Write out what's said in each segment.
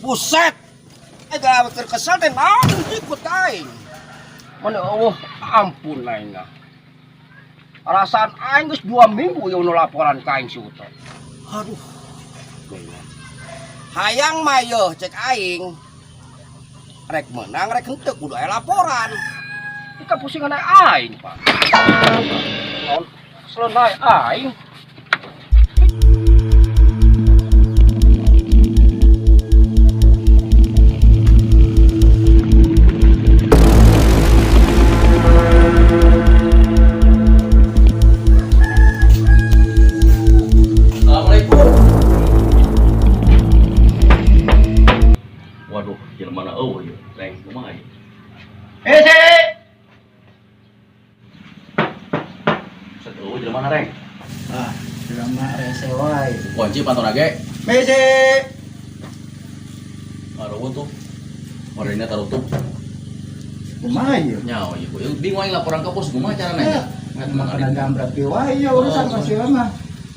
Buset. Eh gawe keur kesel teh naon ikut aing. Mana eueuh ampun aing ah. Perasaan aing geus 2 minggu ieu nu laporan ka aing si Uto. Aduh. Hayang mah yeuh cek aing. Rek menang rek henteu kudu aya laporan. Ika pusingan aing, Pak. Naon selesai aing. Assalamualaikum. Waduh, jelema mana eueuh ieu? Reng kumaha ieu? Eh, sih. Buset eueuh jelema mana reng? Ah, jelema rese wae. Kunci pantona ge. Misi. Aduh tuh. Orangnya tarutup. Kumaha ieu? Nyawa ieu. Ieu bingung aing laporan ke bos kumaha carana nya? Nggak mah kena jambret kieu wae ieu urusan Oh, masih mah.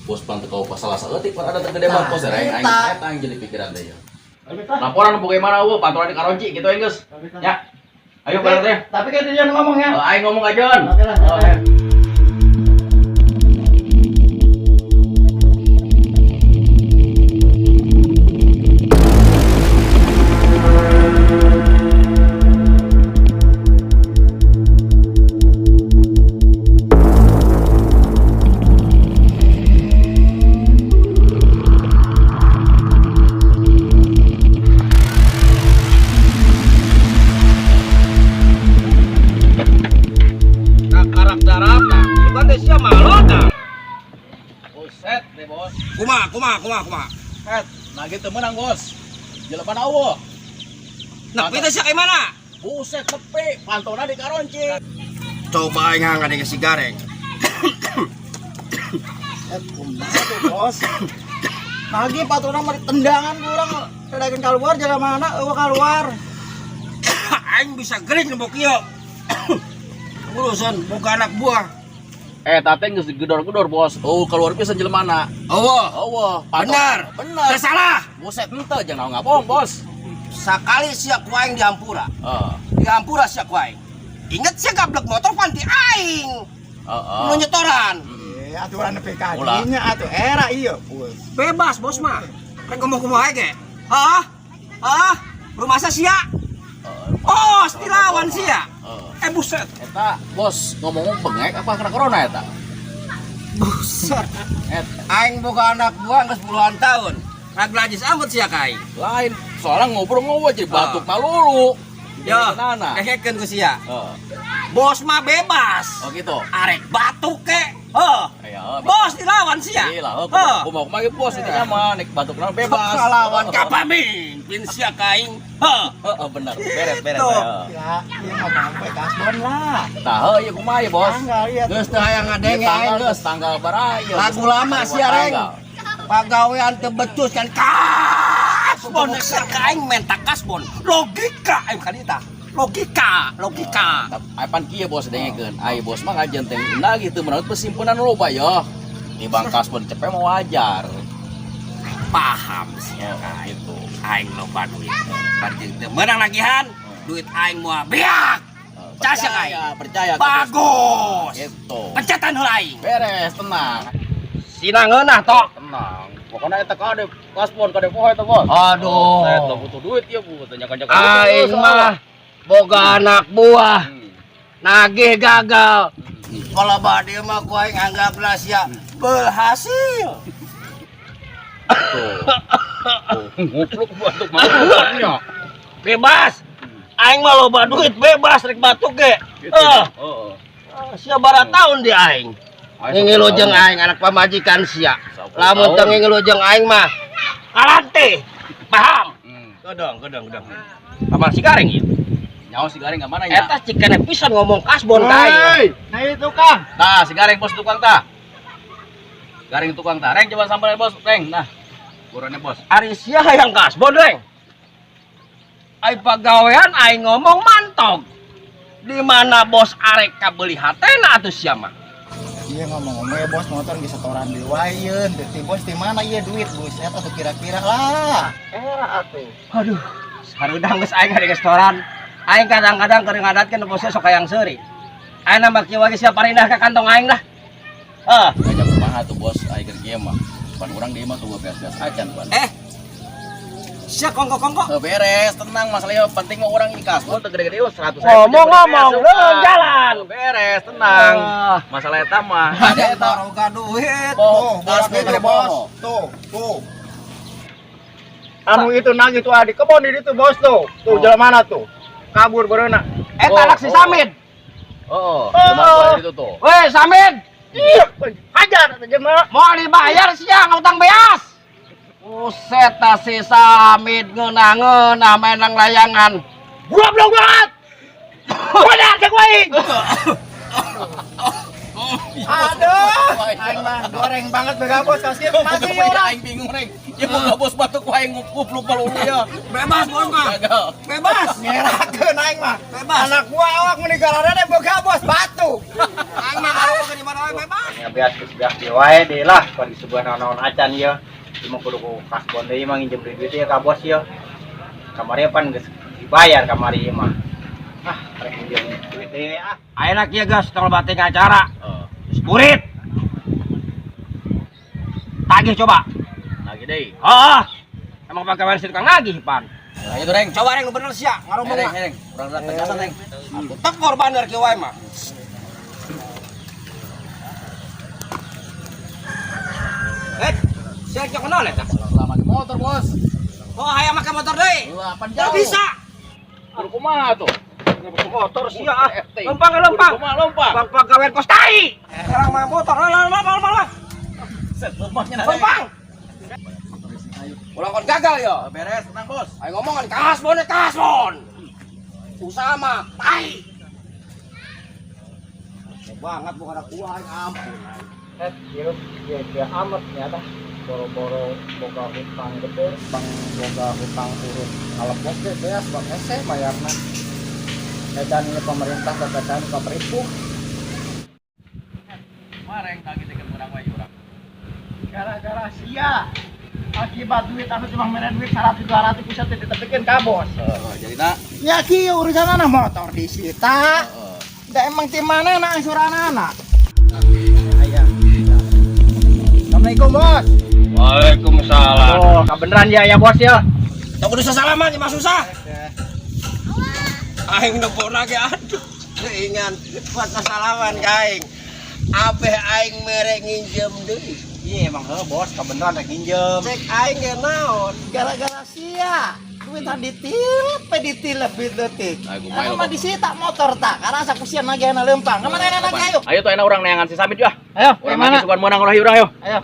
Bos pan teu kau salah saeutik pan ada teu gede banget bos reng aing Eta. eta aing jadi pikiran teh ya. Laporan bagaimana eueuh pantona di karonci gitu aing geus. Ya. Ayo bareng teh. Tapi kan dia ngomong ya. Eh, aing ngomong aja. Oke lah, Oh, oke. ya. Kakarak darata. Bukan teh sia malu tah. Buset deh bos. Kumaha, kumaha, kumaha, kumaha. Het, nagih teu meunang bos. Jelema na eueuh. Nah, kita sia kayak mana? Buset tepi, pantona di karonci. Coba aing ngadenge si Gareng. Eh, kumaha tuh, Bos? Nagih patrona mah tendangan kurang pedagang keluar jalan mana eueuh keluar. Aing bisa gering nembok ieu. Urusan boga anak buah. Eh, tate geus digedor-gedor, Bos. Oh, keluar pisan jelemana. Eueuh. Eueuh, Bener. Bener. Teu salah. Buset henteu jangan naon ngabohong, Bos. Sakali sia ku aing dihampura. Heeh. Dihampura sia ku aing. Ingat sia gablek motor panti aing. Heeh. Nu nyetoran. Eh, aturan PKD Ulah. nya atuh era ieu, Bos. Bebas bos mah. Rek ngomong kumaha ge. Hah? Hah? Rumah sia. Oh, dilawan sia. Heeh. Eh buset. Eta, Bos, ngomong bengek apa kena corona eta? Buset. Et, Aing boga anak buah geus puluhan tahun. Raglajis amat sia ka aing. lain soalnya ngobrol ngobrol jadi batuk malulu. Yo, Nana. kehekeun ku sia. Heeh. Bos mah bebas. Oh gitu. Arek batuk ke. Heuh. Iya, Bos dilawan sia. Gila, Heuh. kumaha kumaha ge bos intinya mah nek batuk naon bebas. Lawan kapamimpin sia ka aing. Heuh. Heeh, bener. Beres, beres. Gitu. Heeh. Ya, ieu ngomong we kasbon lah. Tah, heuh ieu kumaha ieu, Bos? Tanggal ieu. Geus teu hayang ngadenge Tanggal aing geus tanggal baraya. Lagu lama sia reng. Pagawean teu becus kan kasbon sia ka aing menta kasbon. Logika aing ka dieu Logika, logika. Apan kieu bos dengekeun. Ai bos mah ngajen teh lagi teu menawi pesimpunan loba ya. Di bank kasbon cepe mah wajar. Paham sia ka aing. Gitu. Aing loba duit. Bari jeung teu meunang nagihan, duit aing moal beak. Cas ya, Percaya, percaya. Bagus. Gitu. Pencetan heula aing. Beres, tenang. Sina ngeunah tok. Tenang. Pokoknya eta kade kasbon kade poho eta bos. Aduh. Saya teu butuh duit ya bu, tanya kanjak. Aing mah boga anak buah. Nagih gagal. Kalau bade mah ku aing anggaplah sia berhasil. Tuh. Ngoplok batuk mah. Bebas. Aing mah loba duit bebas rek batuk ge. Gitu. Eh, Heeh. sia bara tahun di aing. Ngingilu jeung aing anak pamajikan sia. Lamun teu ngingilu jeung aing mah kalante. Paham? Gedong, gedong, gedong. Kamar si Gareng ieu. Nyawa si Gareng ka mana nya? Eta cikene pisan ngomong kasbon ka aing. Nah itu Kang. Tah, si Gareng bos tukang tah. Gareng tukang tah. Reng coba sambalnya bos, Reng. Nah. Ukurannya bos. Ari sia hayang kasbon, Reng. Ai pagawean aing ngomong mantog. Di mana bos arek kabeuli hatena atuh sia mah. Iya, ngomong-ngomong ya bos, motor geus setoran deui wae yeun. Teh bos di mana ieu duit, buset atuh kira-kira lah. Era atuh. Aduh, hareudang geus aing di restoran. Aing kadang-kadang keur ngadatkeun bosnya sok hayang seuri. Aing nambah kieu wae siap parindah ka kantong aing lah. Ah, Ngajak kumaha tuh bos, aing keur kieu mah. Pan urang di mah tuh beas-beas acan pan. Eh. Sia kongko-kongko. Eh, beres, tenang masalahnya penting mah urang ini kasbon teu gede-gede 100. Ngomong-ngomong, leung jalan. Beres, tenang. Ah. Masalah eta mah. Ada eta. Baroga duit. Oh, Tuh, kasbon borak gede itu bos. boh. Tuh, tuh. Anu itu nagih tuh di kebon di itu bos tuh. Tuh jalan mana tuh? Kabur bereuna. Eta Oh, anak si oh. Samid. Oh, oh. Itu tuh. Weh, Samid. Iya, hajar atuh jelema. Mau dibayar siang utang beas. Buset ta si Samid ngeunah-ngeunah menang layangan. Goblok banget. Benar cek aing. Aduh, aing mah goreng banget bega bos kasih masih orang. Aing bingung reng. Ya mau bos batuk aing ngupluk balulu ya. Bebas bos mah. Gagal. Bebas. Ngerakeun aing mah. Bebas. Anak gua awak meuni galarene boga bos batu. Aing mah kalau di mana wae bebas. Beas geus beas deui wae deui lah pan disuguhan naon-naon acan ieu. Ieu mah kudu ku kasbon deui mah nginjem duit ieu ka bos ieu. Kamari pan geus dibayar kamari ieu mah. Ah, rek nginjem duit deui ah. Ayeuna kieu geus tong loba tinggal acara. Oh, Geus burit. Tagih coba. lagi deui. Heeh. Emang pagawean si tukang nagih pan. Nah, itu reng. Coba reng nu bener sia ngaromong Reng, mah. reng. Urang rek tegasan reng. Aku tekor bandar kieu wae mah. Eh, sia kieu kenal eta? Lama di motor, bos. Oh, hayang make motor deui. Lah, pan Teu jauh. bisa. Kudu kumaha tuh? Motor sia ah. Lempang lempang. Kudu kumaha lempang? Bang pagawean kos tai. Sekarang mah motor lah lah lah lah lah. Set lempangnya. Lempang. Ulah kon gagal ya. Beres, tenang, bos. Ayo ngomongan kasbon ya kasbon. Usaha mah tai. Banget bukan aku aing ampun. Eh, hirup dia amat ya dah. Boro-boro boga hutang gede, bang boga hutang urut kalepok ge beas bang hese bayarna. Edan ieu pemerintah PPKM ka peripuh. Mareng tagih teh urang wae urang. Gara-gara sia. Akibat duit anu cuma mere duit 100 200 bisa teu ditepikeun ka bos. Heeh, jadina Ya kieu urusanana motor disita. heeh. Da emang ti mana na angsuranana? Aya. Assalamualaikum bos. Waalaikumsalam. Oh, kabeneran ya ya bos ya. Tak kudu sasalaman mah susah. Aing nempo ge aduh. Ingan buat sasalaman ka aing. Abeh aing mere nginjem deui. Iya emang heuh bos, kabeneran rek nginjem. Cek aing ge naon? Gara-gara sia. Duit ditilep pe ditilep duit leutik. Ayo, kumaha Anu lo, mah Bos? disita motor tak karena asa kusian nagihna leumpang. Ka mana enak ayo. Ayo tuh enak urang neangan si Samit ya. Ayo, Urang lagi sugan meunang urang urang ayo. Ayo.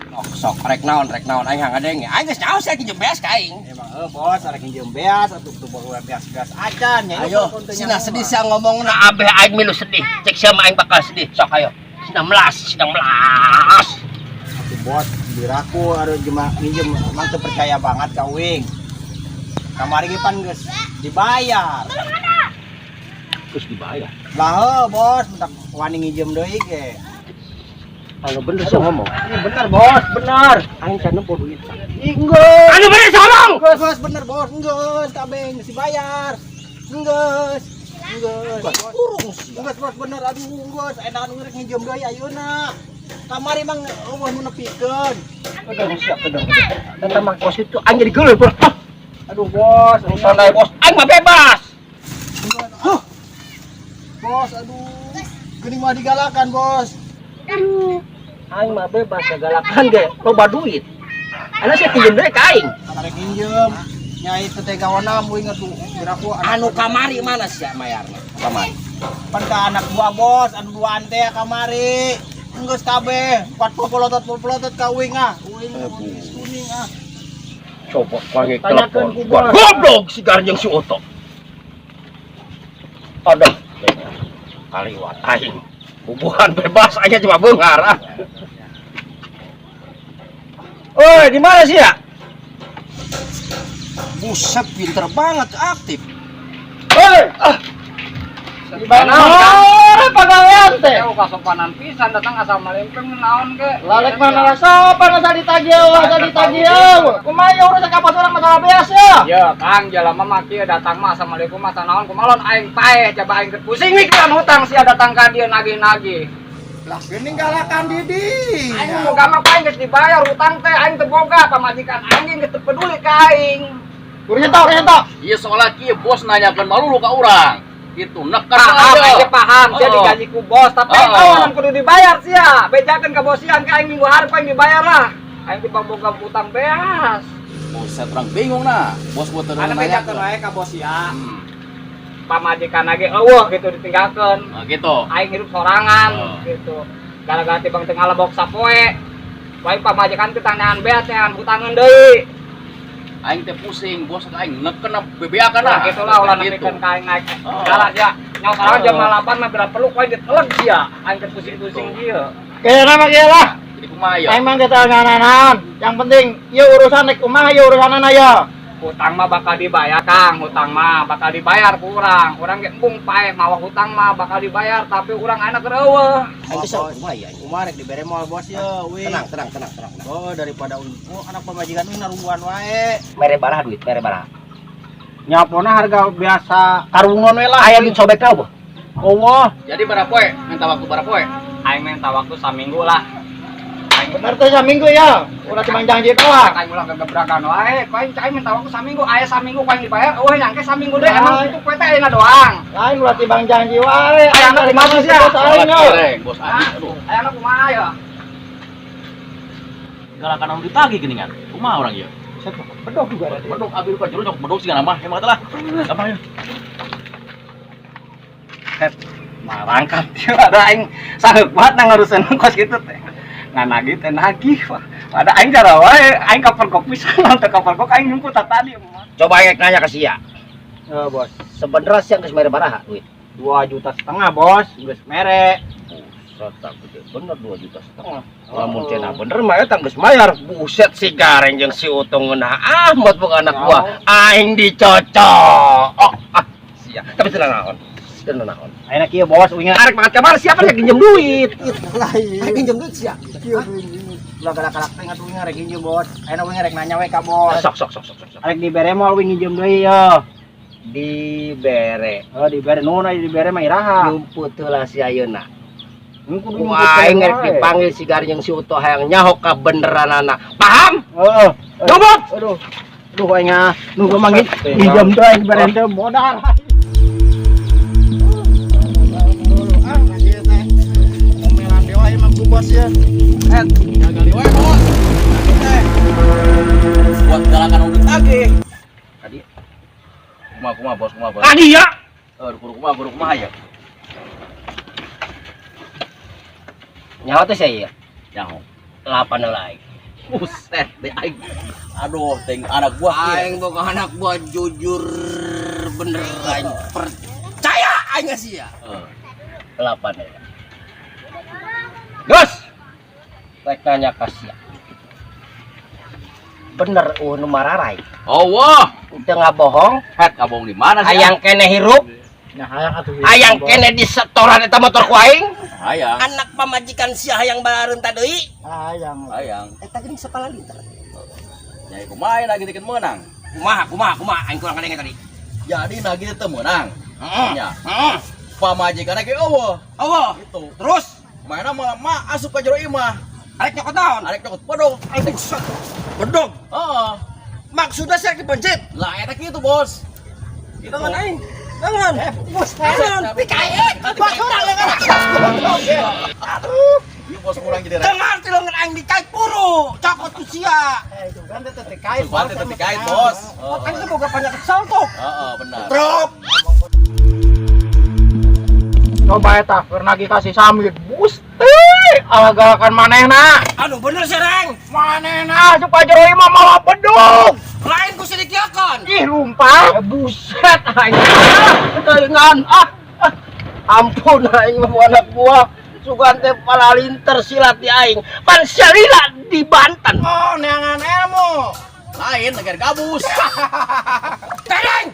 Sok sok rek naon aing ngadenge. Aing geus nyaho sia nginjem beas ka aing. Emang heuh bos, rek nginjem beas atuh tuh baru beas-beas acan nya. Ayo, sina sedih sia ngomongna abeh aing milu sedih. Cek sia mah aing bakal sedih. Sok ayo. Sina melas, sina melas. Atuh bos, biraku aduh cuma minjem emang teu percaya banget ka uing. Kamari ge pan geus dibayar. Terus dibayar. Lah heuh bos, mentak wani nginjem deui ge. Anu bener sih ngomong. Ini bener bos, bener. Aing can nempo duit. Ih, geus. Anu bener sih ngomong. Geus, bos, bener bos, geus kabeh geus dibayar. Geus. Geus. Bos. Urung sih. Geus bos bener aduh geus enakan urang nginjem deui ayeuna. Kamari mah eueuh nu nepikeun. Kedeng siap kedeng. Eta mah kos itu aing jadi geuleuh bos. Aduh bos, Urusan aing bos, aing mah bebas. Huh. Bos, aduh. Geuning mah digalakan, bos. Aing mah bebas segalakan ge, loba duit. Anu sia pinjem deui ka aing. Arek nginjem. Nya itu teh gawana uing atuh biraku Anu kamari mana sia mayarna? Kamari. Pan ka anak buah bos, anu duaan teh kamari. Geus kabeh, 40 polotot polotot ka uing ah. Uing kuning ah. Coba panggil Tanyakeun telepon. ku bos. Goblok si Garjeng si Oto. Aduh, kaliwat aing. Hubungan bebas aja cuma beungar ah. Oi, di mana sih ya? Buset, pinter banget aktif. Oi, ah. Di mana? Pagawean teh. kasopanan pisan datang asal malempeng naon ge. Lalek mana sopan asal ditagih, asal ditagih. Kumaha ya urusan kapas orang masalah beas ya? Ya, Kang, jalma mah kieu datang mah assalamualaikum mah naon kumaha lamun aing paeh coba aing keur pusing mikiran hutang sia datang ka dieu nagih-nagih. Lah geuning galakan Didi. Aing moga mah paeh geus dibayar hutang teh aing teu boga pamajikan aing geus teu peduli ka aing. Urusan tau, urusan tau. Iya soalnya kieu bos nanyakeun malulu ka urang. Gitu nekan Paham, aja. aing paham, sia Oh. digaji ku bos, tapi Oh. aing kudu dibayar sia. Bejakeun ka bos sia ka aing minggu hareup aing dibayar lah. Aing teh boga hutang beas. Buset, orang bingung nah. Bos buat terus Ada bejakeun nanyakeun. wae ka bos sia. Pamajikan ge eueuh gitu ditinggalkeun. Nah, gitu. Aing hidup sorangan Oh. gitu. Gara-gara tibang teu ngalebok sapoe. Wae pamajikan teh tanyahan beas teangan hutangeun deui. Aing teh pusing, bos aing neken bebeakan Nah, lah. gitu lah ulah Gitu. nepikeun ka aing naik. Oh. Segala sia. Nyawa sekarang jam Oh. 8 mah bila perlu kowe diteleg sia. Aing teh pusing-pusing kieu. Kayaknya mah kieu lah. Jadi kumaha ya? Emang kita ngananan. Yang penting ieu urusan rek kumaha ieu urusanana ya. Hutang mah bakal dibayar, Kang. Hutang mah bakal dibayar ku urang. Urang ge embung paeh mawa hutang mah bakal dibayar, tapi urang ayeuna keur eueuh. Aing teh sok kumaha ya? Aing? Kumaha rek dibere moal bos ya, wih. Tenang, tenang, tenang, tenang. Oh, daripada oh, anak pamajikan wih naruan wae. Mere baraha duit, mere baraha. Nyapona harga biasa karungon we lah. Aya duit sobek tau, Boh? Allah. Jadi berapa poe? Minta waktu berapa poe? Aing minta waktu saminggu lah. Aing Bener teh saminggu ya. Ulah cuma janji doang. Aing ulah gegebrakan wae. Ku aing aing minta waktu saminggu, aya saminggu ku aing dibayar, eueuh nyangke saminggu deui emang itu kowe teh ayeuna doang. Lain ulah tibang janji wae. Aya anak kumaha sih ya? Bos aing Soalnya yo. kireng, bos Adi. Aduh, Ayeuna kumaha ya? galakan anu ditagih geuningan. Kumaha urang ieu? Bedog juga ada. Bedog abi lupa jero jok bedog sih nama hemat lah. Apa ya? Marangkat dia ada aing saheuk banget na ngurusan kos kitu teh. Ngan nagih teh nagih wah. Ada aing cara wae aing kapergok pisan teu kapergok aing nyumput tadi mah. Coba aing nanya ke sia. Eh, bos. Sebenarnya sia geus mere baraha duit? 2,5 juta, bos. Geus mere. Buset, tak gede bener 2,5 juta. Lamun cenah bener mah eta geus mayar. Buset si Gareng jeung si Utung ngeunah amat bukan anak buah. Aing dicocok. Oh, ah, sia. Tapi tenang naon. Tenang naon. Ayeuna kieu bos uing Arek makan kamar siapa yang pinjem duit? lain. Arek pinjem duit sia. Ulah galak-galak teh ingat uing rek nginjem bos. Ayeuna uing rek nanya we ka bos. Sok sok sok sok sok. Arek dibere moal uing nginjem deui yo. Dibere. Oh, dibere nuhun aya dibere mah iraha. Nyumput heula si ayeuna. Kudu Ku nyumput aing wae. rek dipanggil si Gareng jeung si Uto hayang nyaho kabeneranana. Paham? Heeh. Nyumput. Aduh. Aduh aing ah. Nu gua manggil nginjem teh aing dibere teh modal. Ah, ieu teh. Omelan dewa ieu mah ku bos ya. Gagali wae bos. Buat galakan anu ditagih. Tadi. Kumaha kumaha bos kumaha bos. Tadi ya. Eh, kudu kumaha kudu kumaha ya? Nyaho teh sia ya. Nyaho. Lapan heula aing. Buset deh aing. Aduh, ting anak buah kieu. Aing boga anak buah jujur bener aing percaya aing sia. Eh, Lapan heula. Gus. Rek nanya ka sia. Bener eueuh nu mararai. Oh wah, Teu ngabohong, het kabohong di mana sih? hayang keneh hirup, Nah, hayang atuh. hayang keneh disetoran eta motor ku aing. Hayang. Anak pamajikan sia hayang bareunta deui. Hayang. Hayang. Eta geuning sapala liter. Nyai kumaha lagi dikeun meunang. Kumaha kumaha kumaha aing kurang kadenge tadi. Jadi nagih teu meunang. Heeh. Nya. Heeh. Pamajikanna ge eueuh. Eueuh. Gitu. Terus Mainna malah mah asup ka jero imah. arek nyokot naon? Arek nyokot bedog. Aing buset. Bedog. Heeh. Maksudnya saya dipencet. Lah eta kitu, Bos. Gitu. Tangan aing. Tangan. Bos, Tangan. Pikae. Bos urang lengan. Aduh. Ieu bos kurang jadi rek. Tangan ti lengan aing dikait puru. Cokot ku sia. Eh, itu kan teh terkait. Sugan teh terkait, Bos. Kan itu boga penyakit salto. Heeh, benar. Drop. Coba eta keur nagih ka si Samir. Gusti, ala galakan manehna. Aduh bener serang. Manehna asup ka jero imah mawa bedog. Lain ku sidikiakan. Ih, lumpah. Buset aing. Kelingan ah. Ah. Ampun aing mah anak buah. Sugan teh palalinter silat di aing. Pan salila di Banten. Oh, neangan ilmu. Lain negar gabus. Tereng.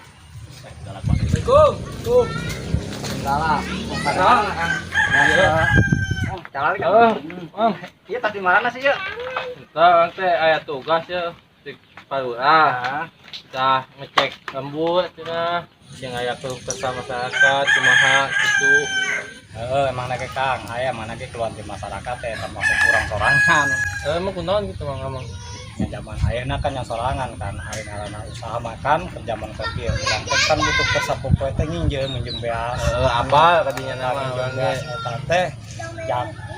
Galak banget. Assalamualaikum. Salah. Salah. Biasa. Oh, jalan kan. Oh, Om. Iya, tadi mana sih ya? Kita teh aya tugas ya di Palura. Kita ngecek lembut cenah jeung aya keluh kesah masyarakat kumaha gitu. Heeh, emang ge Kang, aya mana ge keluar di masyarakat teh termasuk kurang sorangan. Eh, emang kunaon gitu Mang Amang? Ya zaman ayeuna kan yang sorangan kan, ari ngaranna usaha makan ke zaman kopi. Urang teh kan butuh ke sapopoe teh nginjem, minjem beas. Eh, apa kadinya nama Nginjem urang beas ge. eta teh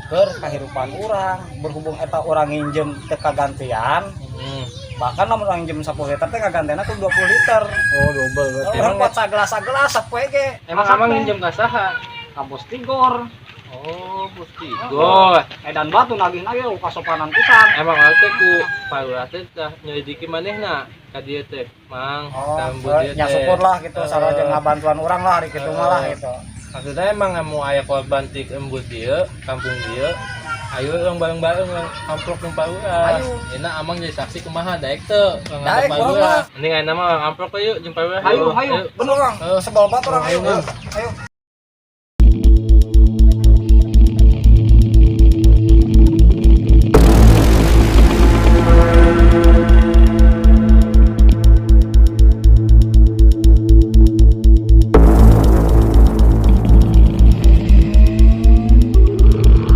keur kahirupan urang, berhubung eta urang nginjem teu kagantian, bahkan lamun urang nginjem 10 liter teh kagantianna tuh 20 liter. Oh, double berarti. Urang buat sagelas-sagelas sapoe ge. Emang Amang nginjem ka saha? Ka Bos Tigor. Oh, Bos Tigor. Edan batu nagih-nagih kasopanan pisan. Emang urang teh ku Palura teh tah nyelidiki manehna ka dieu teh, Mang. Oh, Ka lembut dieu ya teh. syukur lah gitu, Eh. sarua jeung ngabantuan urang lah hari kitu mah lah gitu. Maksudnya emang mau aya korban ti embut dieu, kampung dieu. Ayo urang bareng-bareng urang amplop jeung Palura. Ayo. Enak Amang jadi saksi kumaha daek teu urang Daek, ngadep urang Palura. mah. Mending ayeuna mah urang amplop we yuk jeung Palura. Ayo, ayo, bener orang. Eh. Sebel banget orang, ayo. Ayo. Ayo.